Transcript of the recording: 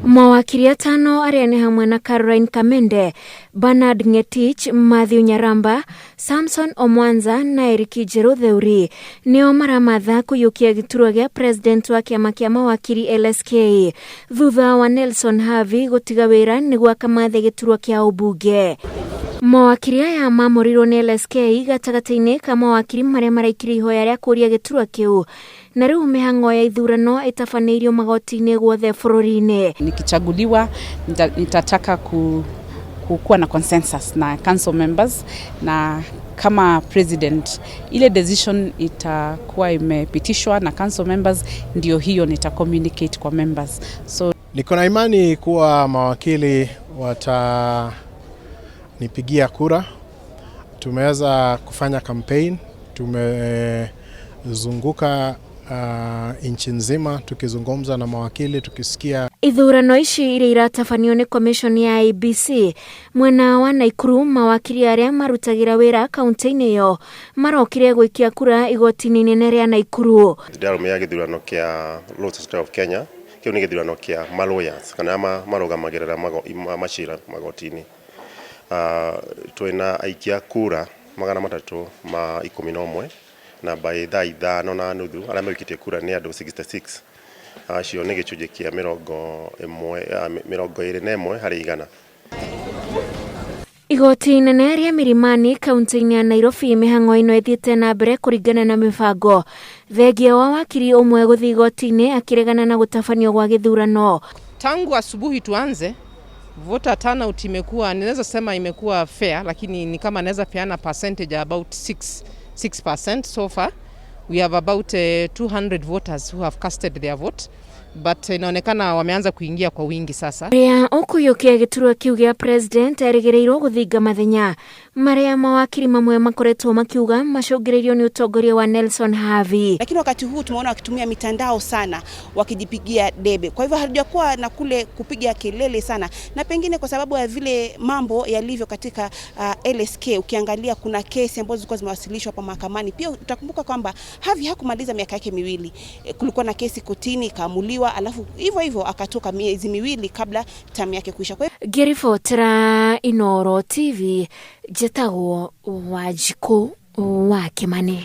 Mawakiri atano arĩa nĩ hamwe na Caroline Kamende, Bernard Ngetich, Matthew Nyaramba, Samson Omwanza na Eric Njeru Theuri nĩo maramatha kũiyũkia gĩturwa gĩa president wa kĩama kĩa mawakiri LSK thutha wa Nelson Havi gũtiga wĩra nĩguo akamathe gĩturwa kĩa ũmbunge. Mawakiri aya mamũrirwo nĩ LSK gatagatĩ-inĩ ka mawakiri marĩa maraikirie ihoya rĩa kũũria gĩturwa kĩu na rĩu mĩhang'o ya ithurano ĩtabanĩirio magoti-inĩ guothe bũrũri-inĩ. Nikichaguliwa nitataka kukuwa na consensus na council members, na kama president ile decision itakuwa imepitishwa na council members, ndio hiyo nita communicate kwa members. So niko na imani kuwa mawakili watanipigia kura. Tumeweza kufanya campaign, tumezunguka nchi nzima tukizungumza na mawakili tukisikia. Ithurano ici iria iratabanio nĩ commission ya IEBC mwena wa Naikuru, mawakiri arĩa marutagĩra wĩra kaunti-inĩ ĩyo marokire gũikia kura igoti-inĩ inene rĩa Naikuru. Ndĩrarũmĩrĩra gĩthurano kĩa Law Society of Kenya. Kĩu nĩ gĩthurano kĩa ma lawyers kana marũgamagĩrĩra macira magoti-inĩ. Twĩna aikia kura 311 na by thaa 5:30 arĩa maikĩtie kura nĩ andũ 66, acio nĩ gĩcunjĩ kĩa 21 harĩ 100. Igoti inene rĩa Milimani kaunti-inĩ ya Nairobi, mĩhang'o ĩno ĩthiĩte na mbere kũringana na mĩbango thengia wa wakiri ũmwe gũthiĩ igoti-inĩ akĩregana na gũtabanio gwa gĩthurano. Tangu asubuhi tuanze, voter turnout imekuwa, ninaweza sema imekuwa fair, lakini ni kama naweza peana percentage about 6% so far. We have about 200 voters who have casted their vote, but inaonekana wameanza kuingia kwa wingi sasa. Ũrĩa ũkũiyũkia gĩturwa kĩu gĩa president erĩgĩrĩirwo gũthinga mathenya marĩa mawakiri mamwe makoretwo makiuga macũngĩrĩirio nĩ ũtongoria wa Nelson Havi. Lakini wakati huu tumeona wakitumia mitandao sana wakijipigia debe. Kwa hivyo hatujakuwa na kule kupiga kelele sana, na pengine kwa sababu ya vile mambo yalivyo katika LSK. Ukiangalia kuna kesi ambazo zilikuwa zimewasilishwa hapa mahakamani. Pia utakumbuka kwamba Havi hakumaliza miaka yake 2. Kulikuwa na kesi kotini ikaamuliwa, alafu hivyo hivyo akatoka miezi 2 kabla term yake kuisha. Kwa Ngĩribotera Inooro TV, njĩtagwo Wanjikũ wa Kĩmani.